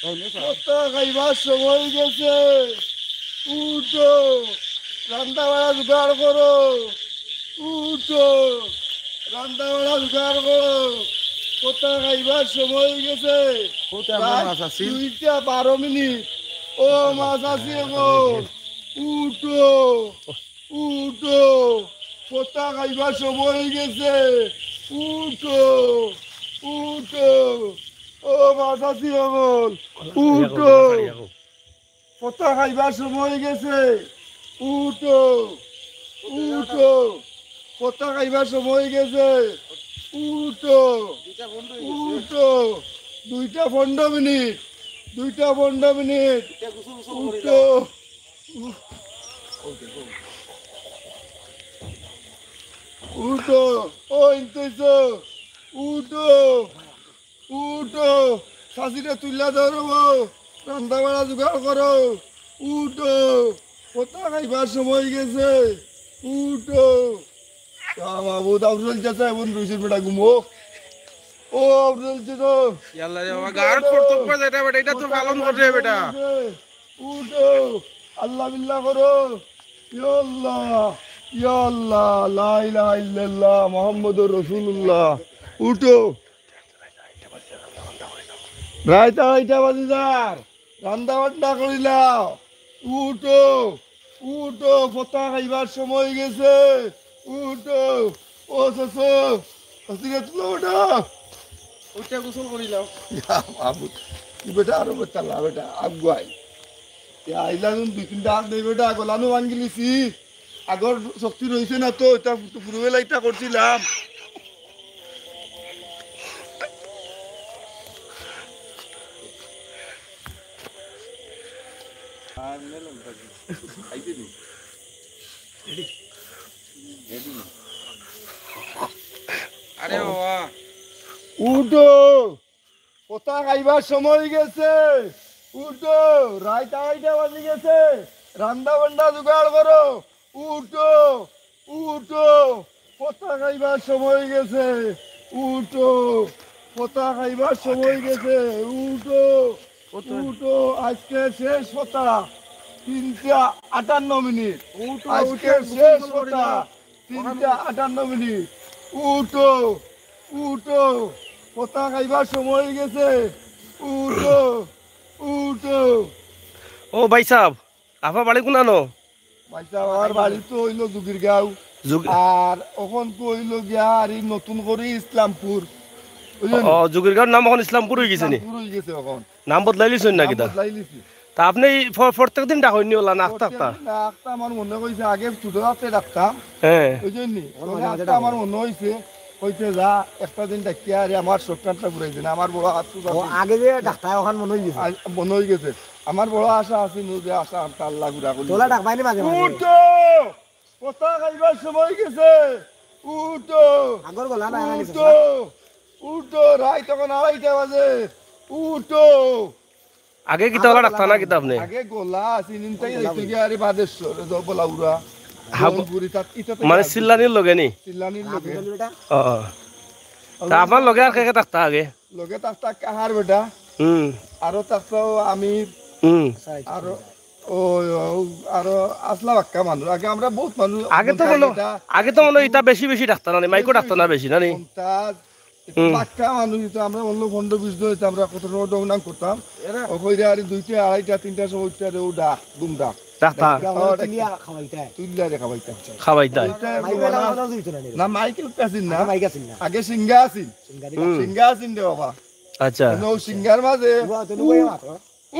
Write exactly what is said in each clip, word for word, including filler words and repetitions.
ভত্তা খাইবার সময় গেছে। উঠো, রান্না বাড়া জোগাড় করো। উঠো, রান্না বাড়া জোগাড় করো। ভত্তা খাইবার সময় গেছে। রাইত দুইটা বারো মিনিট। ও মাছ আছি এখন। উঠো, উঠো, ভত্তা খাইবার সময় গেছে। উঠো, উঠো, ও মাছ আছি এখন। উঠো, ভত্তা খাইবার সময় গেছে। উঠো, উঠো, ভত্তা খাইবার সময় গেছে। উঠো, উঠো, দুইটা পনেরো মিনিট, দুইটা পনেরো মিনিট। উঠো, উঠো, ও ইন্তেছ, উঠো, উঠো, চাচিরে তুইলা ধরো, রান্দা বাড়া জোগাড় করো। উঠো, ভত্তা খাইবার সময় গেছে। উঠো। ইয়া মাবুদ, আব্দুল চাচা এমন রইছে বেটা ঘুমো। ও আব্দুল চাচা। ইয়াল্লা রে বাবা, গার খরতক পা যেটা বেটা, এটা তো পালন করে বেটা। উঠো, আল্লাহ বিল্লাহ করো। ইয়া আল্লাহ, ইয়া আল্লাহ, লা ইলাহা ইল্লাল্লাহ, মুহাম্মাদুর রাসূলুল্লাহ। উঠো। রাইত আড়াইটা বাজি যার, রান্দা বান্না করিলাও। উঠো, উঠো, ভত্তা খাইবার সময় গেছে। উঠো, ও চাচা, চাচিরে তুলো বেটা। উঠে গোসল করিলাও। ইয়া মাবুদ, কি বেটা আরো বেটা লা বেটা, আগুয়াই। ইয়া আইলা নুন দুই তিনটা হাত নেই বেটা, গলানো ভাঙ্গিলিছি। আগর শক্তি রইছে না তো, এটা ফু-, ফুরুবেলা এটা করছিলাম। আরে বাবা। উঠো, ভত্তা খাইবার সময় গেছে। উঠো, রাইত আড়াইটা বাজি গেছে। রান্দা বান্না জোগাড় করো। উঠো, উঠো, ভত্তা খাইবার সময় গেছে। উঠো, ভত্তা খাইবার সময় গেছে। উঠো, উঠো, আজকে শেষ ভত্তা। তিনটা আটান্ন মিনিট। আজকে শেষ ভত্তা। তিনটা আটান্ন মিনিট। উঠো, উঠো, ভত্তা খাইবার সময় গেছে। উঠো, উঠো। ও ভাই সাহেব, আপনার বাড়ি কোনানো? ভাই সাহেব, আমার বাড়ি তো অইলো জুগিরগাঁও। জুগ- আর অখন তো অইলো গিয়া আর এই নতুন করি ইসলামপুর। বুঝলেন? ও, জুগিরগাঁওর নাম অখন ইসলামপুর অই গেছে নি? ইসলামপুর অই গেছে অখন। নাম বদলাইলিছইন না কিতা? বদলাইলিছি। তা আপনে ই ফ-, প্রত্যেক দিন ডাকইন নি অলা না আখতা আখতা? প্রত্যেক দিন না আখতা আমার মনে কইছে, আগে ছোট থাকতে ডাকতাম। হ্যাঁ। বুঝলেন নি? তবে আখতা আমার মনে অইছে, কইতে যা, একটা দিন ডাকিয়া আরে আমার শখ খানটা পুরাই দিন, আমার বড় আফসোস আছে। আগে যে ডাকতা, অখন মনে অই গেছে। আজ মনে অই গেছে। আমার বড় আশা আছিল যে আশা আখতা আল্লাহ পুরা করি দিছে। ডাকবায় নি মাঝে মাঝে? উঠো! ভত্তা খাইবার সময় গেছে। উঠো! আগর গলা না, উঠো! উঠো! রাইত অখন আড়াইটা বাজে। উঠো! আগে কিতা অলা ডাকতা না কিতা আপনে? আগে গলা আছিল, ইনতাই যাইতো গিয়া আরে বাদেশ্বর, বলা উড়া। জলপুরি, তাত ইতা তো মানে চিল্লানির লগে নি? চিল্লানির লগে। ও, ও। তা আপনার লগে আর কে কে থাকতা আগে? লগে থাকতা কাহার বেটা। হুম। আরো থাকতো আমির। হুম। আরো, ও, ও, আরো আসলা বাক্কা মানুষ। আগে আমরা বহুত মানুষ। আগে তো মনে, আগে তো মনে হয় ইতা বেশি বেশি ডাকতা না নি, মাইকো ডাকতা না বেশি না নি? পঞ্চাশ, হুম। বাক্কা মানুষ তো আমরা অন্য পনেরো বিশ জন হইতে আমরা কত সময় ডং ডাং করতাম। ও কইরা আরে দুইটা, আড়াইটা, তিনটার সময় উঠতে আরে ও ডাক, দুম ডাক। ডাকতা। ডাক, ডাক, তুলিয়া খাওয়াইতা। তুলিয়া রে খাওয়াইতা। খাওয়াইতা। মাইক আলা কথা হইতো না নি। না, মাইক আছিল না। আগে মাইক আছিল না। আগে সিঙ্গা আছিল। সিঙ্গা দিলা। হুম। সিঙ্গা আছিল রে বাবা। আচ্ছা। মানে ও সিঙ্গার মাঝে উয়া তো লুকাইয়া মাত্র। উ-,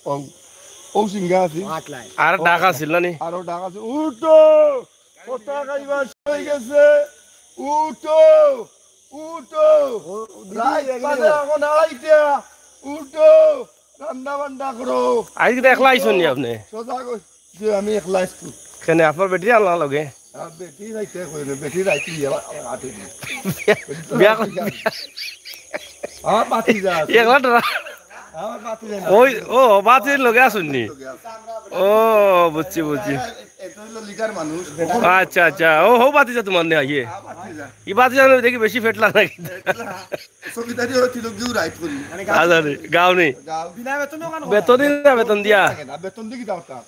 ও, ও সিঙ্গা আছিল। আর ডাক আছিল না নি? আরো ডাক আছিল। উঠো! ভত্তা খাইবার সময় গেছে। উঠো! উঠো! রাইত বাজে অখন আড়াইটা। উঠো! রান্দা বান্দা করো। আইজ কিতা একলা আইছইন নি আপনে? সোজা কই, যে আমি একলা আইছি। কেনে আপনার বেটি আনলা লগে? আর বেটি যাইতে কইলে, বেটি যাইতে গেলা, আমার হাতে দিয়ে। বিয়া কর- আমার বাতি যা আছে। একলা ডরা। আমার বাতি যায় না। ওই, ও, বাতির লগে আছইন নি? ও, বুঝছি, বুঝছি। এটা হইলো লিডার মানুষ। আচ্ছা আচ্ছা, ও হো ভাতিজা তোমার নে আইয়ে। আবার ঠিক আছে। ই ভাতিজা আমি দেখি বেশি ফেটলা নাকি? এটা চকিদারি হলো তিলক দিও রাইট করি। আচ্ছা রে, গাও নেই। গাও। বিনা বেতনে ওখানে বেতনই না, বেতন দিয়া। না, বেতন দিয়ে কি দরকার?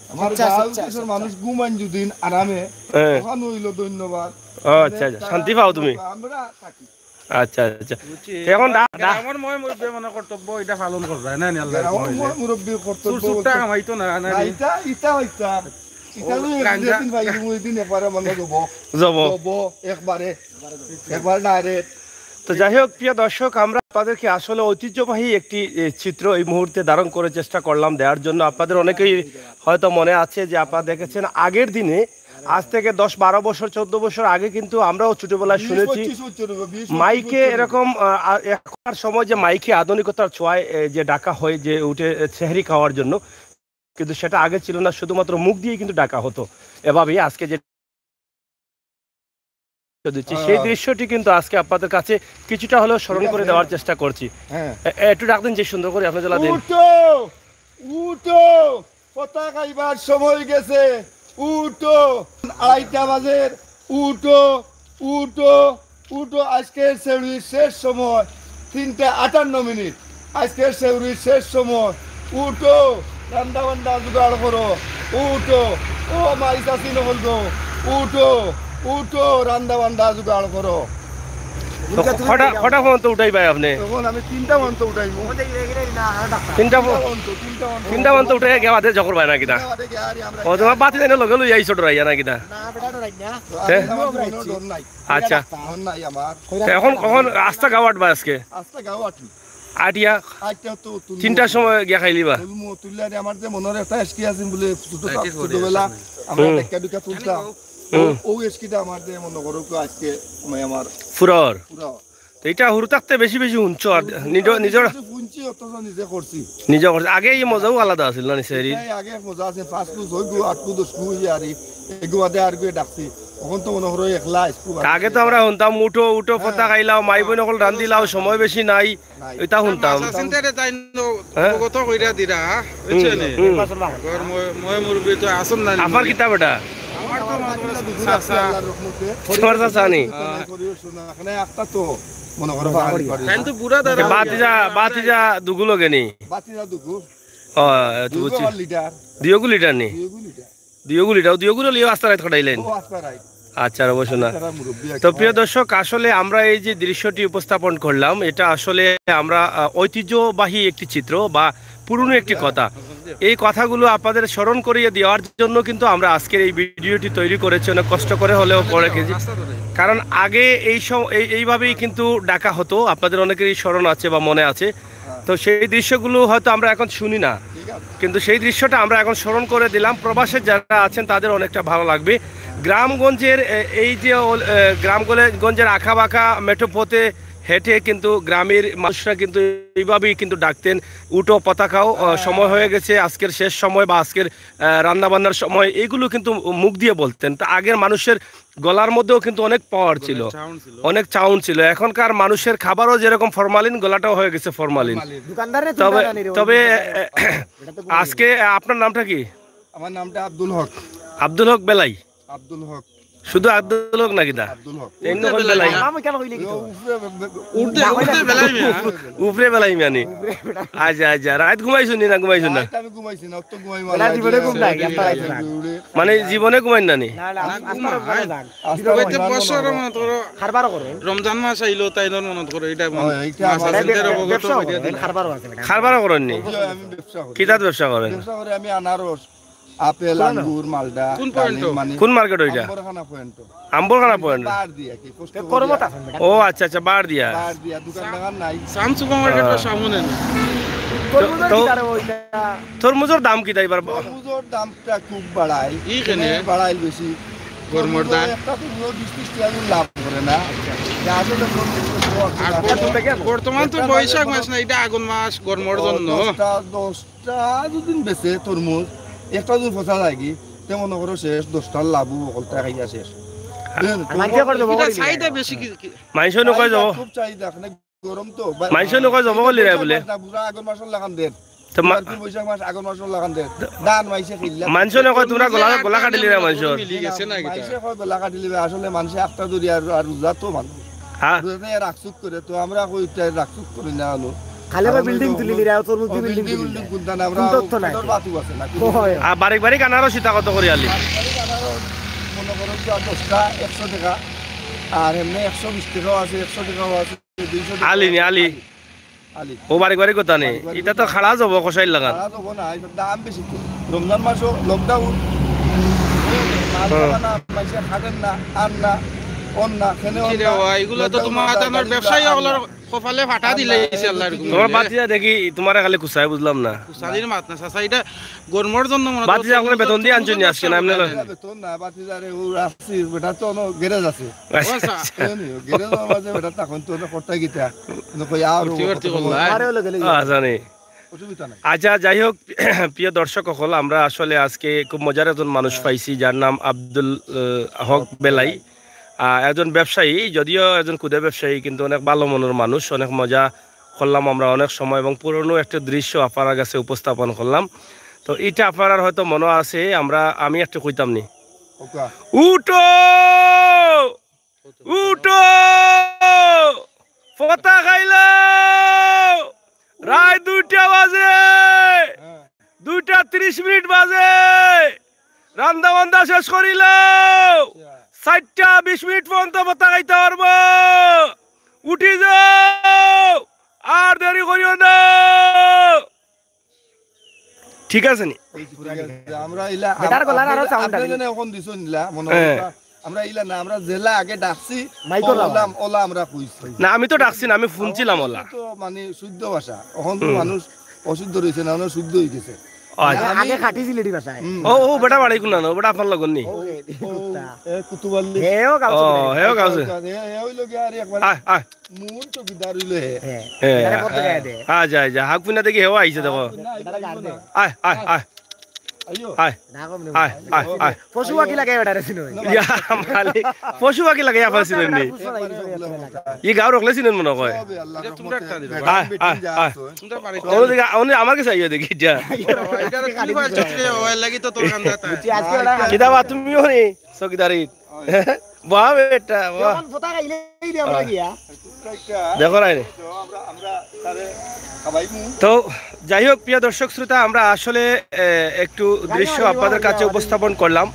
আমার আচ্ছা, গাঁও আচ্ছা, দেশের আচ্ছা, মানুষ ঘুমাইন যদিন আরামে, হ্যাঁ। ওখানে হইলো ধন্যবাদ। ও আচ্ছা আচ্ছা, শান্তি পাও তুমি? আমরা থাকি। আচ্ছা আচ্ছা। তো এখন ডা- ডা- আমার ময় মুরব্বী মানে কর্তব্য এটা পালন করবে না নি আল্লাহ। আমার ময় মুরব্বীর কর্তব্য চুর চুরটা বলতে কামাইতো না না না, নি। এটা এটা হইতাম। এটা তো গাঞ্জা। একদিন ভাই ওই দিন একবারে মানে দেবো। যাবো। দেবো একবারে। একবার ডাইরেক্ট। তো যাই হোক, প্রিয় দর্শক, আমরা আপনাদেরকে আসলে ঐতিহ্যবাহী একটি এ, চিত্র এই মুহূর্তে ধারণ করে চেষ্টা করলাম দেওয়ার জন্য। আপনাদের অনেকেই হয়তো মনে আছে যে আপনারা দেখেছেন আগের দিনে, আজ থেকে দশ বারো বছর, চোদ্দ বছর আগে কিন্তু আমরাও ছোটবেলায় শুনেছি পঁচিশ বছর হবে, বিশ পঁচিশ মাইকে বছর হবে। এরকম আহ, আ- এখনকার সময় যে মাইকে আধুনিকতার ছোঁয়ায় এ, যে ডাকা হয় যে উঠে এ, সেহরি খাওয়ার জন্য, কিন্তু সেটা আগে ছিল না, শুধুমাত্র মুখ দিয়েই কিন্তু ডাকা হতো। এভাবেই আজকে যে দিচ্ছি, সেই হ্যাঁ। দৃশ্যটি কিন্তু আজকে আপনাদের কাছে কিছুটা হলেও স্মরণ ঠিক করে আছে। দেওয়ার চেষ্টা করছি। হ্যাঁ। এ- এ, একটু ডাক দিন যে সুন্দর করে, আপনি জ্বালা দিন। উঠো, উঠো, পতাকা খাইবার সময় গেছে। উঠো, আড়াইটা বাজের। উঠো, উঠো, উঠো। আজকের সেহরির শেষ সময়, তিনটা আটান্ন মিনিট। আজকের সেহরির শেষ সময়। উঠো, রান্দা বান্দা জোগাড় করো। উঠো, ও মাই চাচি নকল গো। উঠো, উঠো, রান্দা বান্দা জোগাড় করো। তো কটা কটা পর্যন্ত উঠাই ভাই আপনি? তখন আমি তিনটা পর্যন্ত উঠাইবো। তিনটা প- তিনটা পর্যন্ত, তিনটা পর্যন্ত। তিনটা পর্যন্ত উঠে গেছে বাদে জখর পায় না কিনা? তিনটা বাদে গিয়া আরে আমরা ও তোমার বাতি জানি লগে লই আইছো ডরাইয়া না কিনা? না বেটা ডরাই না। তো হে? আমি আমার জীবনেও ডর নাই। আচ্ছা। ডর নাই আমার। তো এখন এখন আস্তা গাওয়াট বা আজকে আস্তা গাও আটি। আটিয়া আটটা তো তুলমু। তিনটার সময় গিয়া খাইলিবা। তুলমু, তুললে আরে আমার যে মনর একটা এসকি আছে বলে ছোট ছোটবেলা আমরা হুম। দেখা দুকা তুলতাম। হুম। ও এসকিটা আমার যে মনে করো কি আজকে মানে আমার ফুরর। পুরা তো এটা হুরু থাকতে বেশি বেশি হুনছো আর নিজের নিজের শুনছি অথচ নিজে করছি। নিজে করছে। আগে এই মজাও আলাদা আছিল না সেহরি? এই আগে এক মজা আছে, পাঁচ কু, ছয় কু, আট কু, দশ কু হইয়া আর এই এগু বাদে আর গু ডাকছি। এখন তো মনে করো একলা আইসকু। তা আগে তো আমরা হুনতাম উঠো উঠো, পতা খাইলাও, মাই বইন অকল রান্দিলাও, সময় বেশি নাই, নাই। এটা হুনতাম। মাছ চিন্তারে তাই হ্যাঁ? অবগত কইরা দিরা, বুঝছো নি? হুম। ঘর ময়- ময় মুরব্বী তো আসন নাই। আফার কিতা বেটা? আমার তো মনে হয় দুধ আছে চাচা। আল্লাহর রহমতে। তোমার চাচা নি? করিও শোনা, এখানে একটা তো মনে করো বাঙালি বাড়ি। তাই তো বুড়া দাঁড়া। বাতিজা বাতিজা দুগু লগে নি? বাতিজা দুগু। ও, তো দুগু বুঝছি। আমার লিডার। দিয়গু লিডার নি? দুগু লিডার। দিয়গু লিডার, দিয়গু লিও আস্তা রাইত কটাইলেন? ও আস্তা রাইত। আচ্ছা, অবশ্য না। তারা মুরব্বী তো একটা। প্রিয় দর্শক, আসলে আমরা এই যে দৃশ্যটি উপস্থাপন করলাম, এটা আসলে আমরা আহ, ঐতিহ্যবাহী একটি চিত্র বা পুরনো একটি কথা। এই কথাগুলো আপনাদের স্মরণ করিয়ে দেওয়ার জন্য কিন্তু আমরা আজকের এই ভিডিওটি তৈরি করেছি, অনেক কষ্ট করে হলেও করেছি। কারণ আগে এই সম- এই এইভাবেই কিন্তু ডাকা হতো, আপনাদের অনেকেরই স্মরণ আছে বা মনে আছে। তো সেই দৃশ্যগুলো হয়তো আমরা এখন শুনি না, ঠিক আছে। কিন্তু সেই দৃশ্যটা আমরা এখন স্মরণ করে দিলাম। প্রবাসে যারা আছেন তাদের অনেকটা ভালো লাগবে। গ্রামগঞ্জের এ- এই যে অল- এ, গ্রামগঞ্জের আঁকা বাঁকা মেঠো পথে হেঁটে কিন্তু গ্রামের মানুষরা কিন্তু এইভাবেই কিন্তু ডাকতেন, "উঠো পতাকাও, আহ, সময় হয়ে গেছে, আজকের শেষ সময় বা আজকের আহ, রান্না বান্নার সময়", এইগুলো কিন্তু মুখ দিয়ে বলতেন। তা আগের মানুষের গলার মধ্যেও কিন্তু অনেক পাওয়ার ছিল, সাউন্ড ছিল। অনেক চাউন ছিল। এখনকার মানুষের খাবারও যেরকম ফরমালিন, গলাটাও হয়ে গেছে ফরমালিন। মালিক। দোকানদারে তবে চিন্তা জানি রে, তবে ওই আহ, আজকে আপনার নামটা কি? আমার নামটা আব্দুল হক। আব্দুল হক বেলাই। আব্দুল হক। শুধু আব্দুল হক নাকি দা? আব্দুল হক। এই নকল বেলাই। নাম কেন হইলে কি ও, তোমার? উপরে বে- বে- উঠতে উঠতে বেলাই মিয়া। উপরে বেলাই মানে। আচ্ছা আচ্ছা, রাত ঘুমাইছো নি না ঘুমাইছো না? রাত আমি ঘুমাইছি না, অত ঘুমাই বেলা জীবনে ঘুম নাই, এত রাত না। মানে জীবনে ঘুমাইন না নি? না, না, আজ- আজ পারো বড় দান। আস্তে ওই যে ঘুমাই না, বছর না, না। মনে করো খারবার করে। রমজান মাস আইলো, তাই ধর মনে করো, এটা মনে হয়, এটা মাছ আমার আনতে ব্যব- অবগত ব্যবসা হয়ে করে, দিলাম। খারবারও আছে বেটা। খারবারও করেননি? জি, আমি ব্যবসা করি। কিতাত ব্যবসা করেন? ব্যবসা করি আমি আনারস, আপেল, আঙ্গুর, মালটা, কোন পয়েন্টও? ডালিম, মানে কোন মার্কেট ওইটা? আম্বরখানা পয়েন্ট। আম্বরখানা পয়েন্ট। পার দিয়া কি কষ্ট কর্মত করিয়া। আছে বেটা। ও আচ্ছা আচ্ছা, বার দিয়া। পার দিয়া, দোকান দোকান নাই। সাম সুপার মার্কেটর সামনে না। তরমুজর তো- কি দাম ওইটা? তরমুজর দাম কি তাই বার? তরমুজর দামটা খুব বাড়ায়। ই কেনে? বাড়াইল বেশি। গরমর দাম। একটা তো পুরো বিশ ত্রিশ টাকা করে লাভ করে না। যা আছে তো কোন কিছু আর বর্তমান তো বৈশাখ মাস না, এটা আগুন মাস, গরমর জন্য। দশটা, দশটা যদি বেচে তরমুজ, একটা যদি ফসা যায় কি, তে মনে করো শেষ, দশটার লাভ হকলতা খাইয়া শেষ। বুঝলেন? আর মাইনষে করে দেবো, এটা করে দিবো। চাহিদা বেশি কি, কি? মাইনষে নকয় যাব। খুব চাহিদা, এখানে গরম তো। মাইনষে নকয় যাব বলি রে বুলে। পুরা আগর মাসর লাখান দের। তো মা- এবার কি বৈশাখ মাস, আগন মাসও লাগান দেয়। ধান মাইসে খেললে মানষে নকয় তোমরা গলা গলা কাটিলিরা মানষর। মিলি গেছে না কিতা? মাইসে কয় গলা কাটিলিবে, আসলে মানষে আখতা ধরি আর আর রোজা তো মানুষ। হ্যাঁ। রোজাতে রাখসুক করে, তো আমরা কই উঠতে রাখসুক করি না আনো। খালি বা বিল্ডিং তুলিলিরা, তরমুজ দি বিল্ডিং বিল্ডিং তুলিলিরা। কোনটা না, আমরা কোন তথ্য নাই? পেটর বাতু আছে না। ও হয়। আর বারিক বারিক আনারও সীতা কত করি আলি? মনে করো কি আর দশটা একশো টাকা, আর এমনি একশো বিশ টাকাও আছে, একশো টাকাও আছে, দুইশো টাকাও আলি নি, আছে। আলি। আলি। ও বারিক বারিক কথা নেই, এটা তো খাড়া যাবো কষাইর লাগান। খাড়া যাবো না, এটার দাম বেশি তো। রমজান মাসও লকডাউন, মাল হ্যাঁ। খাবা না, পয়সা খাবেন না, আর না, অন না, খেনে অন কি রে না। বাবা, এগুলো তো Lockdown তোমার মাস তানোর আর ব্যবসায়ী না। হকলর কপালে ফাটা দিলে গেছে আল্লাহর হুকুমে। তোমার বাতিজা দেখি তোমার খালি কুচাই বুঝলাম না। কুচালির মাত না চাচা, এটা গরমর জন্য মনে হয় বাতিজা আপনি বেতন দিয়ে আনছেন নি আজকে না, এমনি লয়? বেতন না, বাতিজারে ও রাখছি, বেটা তো অনো গ্যারেজ আছে। আচ্ছা, আচ্ছা। আচ্ছা। গ্যারেজ আমার যে বেটা তখন তো ওটা করতে গিতা। কিন্তু কই আর ভর্তি ভর্তি করলা। আরে হলো গেলে আচ্ছা, নেই। অসুবিধা নাই। আচ্ছা, যাই হোক, প্রিয় দর্শক সকল, আমরা আসলে আজকে খুব মজার একজন মানুষ পাইছি, যার নাম আব্দুল আহ, হক বেলাই। আহ, একজন ব্যবসায়ী, যদিও একজন ক্ষুদে ব্যবসায়ী, কিন্তু অনেক ভালো মনের মানুষ। অনেক মজা করলাম আমরা অনেক সময় এবং পুরনো একটা দৃশ্য আপনার কাছে উপস্থাপন করলাম। তো এটা আপনার হয়তো মনে আছে, আমরা আমি একটু কইতাম নি। ওকা। উঠো, উঠো, ফতা খাইলাও। রায় দুইটা বাজে, দুইটা ত্রিশ মিনিট বাজে, রান্দা বান্দা শেষ করিলাও। চারটা বিশ মিনিট পর্যন্ত ফতা খাইতে পারবো। উঠি যাও, আর দেরি করিও না। ঠিক আছে নি? আমরা ইলা বেটার গলার আরো sound আপনি আছে। জানে এখন দিছো নিলা মনে হ্যাঁ। হয়। আমরা ইলা না, আমরা জেলা আগে ডাকছি, মাইকর ওলা, ওলা আমরা কইছি। না, আমি তো ডাকছি না, আমি শুনছিলাম ওলা। তো মানে শুদ্ধ ভাষা। এখন তো মানুষ অশুদ্ধ রয়েছে না, ওনার শুদ্ধ হয়ে গেছে। আচ্ছা। আগে খাটি সিলেটি ভাষায়। ও, ও বেটা বাড়ি কোন না, ও বেটা আপনার লগন নি? ও, এ কুতুবালি। হেও গাও ও, হেও গাউছে। এ, এ হইলো কি আর একবার আয়, আয়। মূল চৌকিদার হইলো হে। হ্যাঁ। হ্যাঁ। এটারে করতে গায়ে দে। আয়, যায়, যায়। হাক পিনা দেখি হেও আইছে দেখো। এটারে গাড় দে। আয়, আয়, আয়। আইও। আয়, না কম নে। আয়, আয়, আয়। পশু পাখি লাগে এটারে চিনো। ইয়া, মালিক। পশু পাখি লাগে আপনার চিনেন নি? ই গাঁও রকলে চিনেন মনে হয়। তবে আল্লাহ এটা তোমরা একটা দিবা। আয়, আয়, আয়। তোমরা বাড়ি ওদিকে, উনি আমার কাছে আইও দেখি, যা। এটা কি ভাই চোখে ওয়াই লাগি তো তোর কান্দা তাই। আজকে ওরা কিতাবা তুমিও নি চৌকিদারি। বাহ বেটা, বাহ। যখন ফোতা খাইলে এই দিয়ে আমরা গিয়া। দেখো নাই রে। আমরা আমরা তারে খাবাইমু। তো যাই হোক, প্রিয় দর্শক শ্রোতা, আমরা আসলে এ, একটু দৃশ্য আপনাদের কাছে উপস্থাপন করলাম।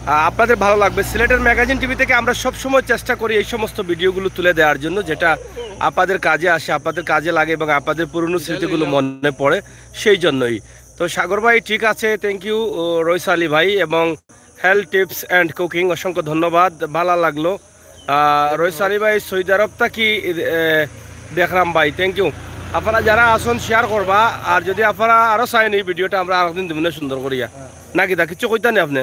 আ, আপনাদের ভালো লাগবে। সিলেটের ম্যাগাজিন টিভি থেকে আমরা সব সময় চেষ্টা করি এই সমস্ত ভিডিওগুলো তুলে দেওয়ার জন্য, যেটা আপনাদের কাজে আসে, আপনাদের কাজে লাগে এবং আপনাদের পুরনো স্মৃতিগুলো মনে পড়ে, সেই জন্যই। তো সাগর ভাই ঠিক আছে, থ্যাংক ইউ। রইস আলী ভাই এবং হেলথ টিপস অ্যান্ড কুকিং, অসংখ্য ধন্যবাদ, ভালো লাগলো। আহ, রইস আলী ভাই, সৌদি আরব থাকি, এ, দেখলাম ভাই, থ্যাংক ইউ। আপনারা যারা আছেন শেয়ার করবা, আর যদি আপনারা আরো চাইন এই ভিডিওটা আমরা আরেকদিন দিব না সুন্দর করিয়া। নাকি তা কিচ্ছু কইতা নি আপনি?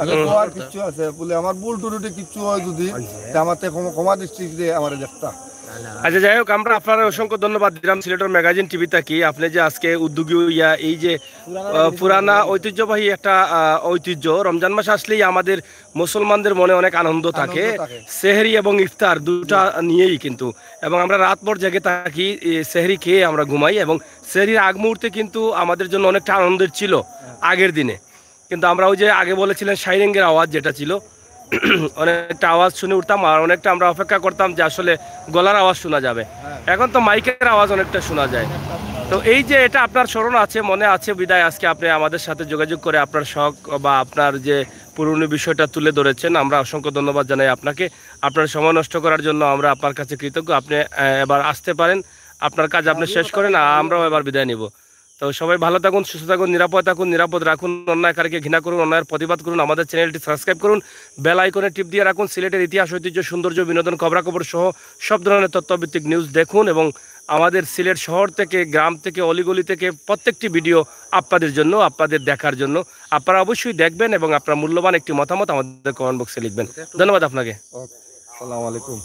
আরে তো আর কিচ্ছু আছে বলে আমার ভুল টুরুটি কিচ্ছু হয় যদি তে আমার তে ক্ষমা ক্ষমা দৃষ্টিতে আমারে দেখতা। আচ্ছা, যাই হোক, আমরা আপনারা অসংখ্য ধন্যবাদ দিলাম সিলেটের ম্যাগাজিন টিভি থাকি। আপনি যে আজকে উদ্যোগী হইয়া এই যে আহ, পুরানা ঐতিহ্যবাহী একটা আহ, ঐতিহ্য, রমজান মাস আসলেই আমাদের মুসলমানদের মনে অনেক আনন্দ থাকে। থাকে। সেহরি এবং ইফতার দুটা নিয়েই কিন্তু, এবং আমরা রাত ভর জেগে থাকি, এ, সেহরি খেয়ে আমরা ঘুমাই এবং সেহরির আগ মুহূর্তে কিন্তু আমাদের জন্য অনেকটা আনন্দের ছিল আগের দিনে। কিন্তু আমরা ওই যে আগে বলেছিলেন সাইরেঙ্গের আওয়াজ যেটা ছিল, অনেকটা আওয়াজ শুনে উঠতাম আর অনেকটা আমরা অপেক্ষা করতাম যে আসলে গলার আওয়াজ শোনা যাবে। এখন তো মাইকের আওয়াজ অনেকটা শোনা যায়। তো এই যে এটা আপনার স্মরণ আছে, মনে আছে বিধায় আজকে আপনি আমাদের সাথে যোগাযোগ করে আপনার শখ বা আপনার যে পুরনো বিষয়টা তুলে ধরেছেন, আমরা অসংখ্য ধন্যবাদ জানাই আপনাকে। আপনার সময় নষ্ট করার জন্য আমরা আপনার কাছে কৃতজ্ঞ। আপনি আহ, এবার আসতে পারেন, আপনার কাজ আপনি শেষ করেন, আর আমরাও এবার বিদায় নিব। তো সবাই ভালো থাকুন, সুস্থ থাকুন, নিরাপদ থাকুন, নিরাপদ রাখুন। অন্যায়কারীকে ঘৃণা করুন, অন্যায়ের প্রতিবাদ করুন। আমাদের চ্যানেলটি সাবস্ক্রাইব করুন, বেল আইকনে টিপ দিয়ে রাখুন। সিলেটের ইতিহাস, ঐতিহ্য, সৌন্দর্য, বিনোদন, খবরাখবর সহ সব ধরনের তথ্যভিত্তিক নিউজ দেখুন এবং আমাদের সিলেট শহর থেকে, গ্রাম থেকে, অলিগলি থেকে প্রত্যেকটি ভিডিও আপনাদের জন্য, আপনাদের দেখার জন্য। আপনারা অবশ্যই দেখবেন এবং আপনার মূল্যবান একটি মতামত আমাদের কমেন্ট বক্সে লিখবেন। ধন্যবাদ আপনাকে। আসসালামু আলাইকুম।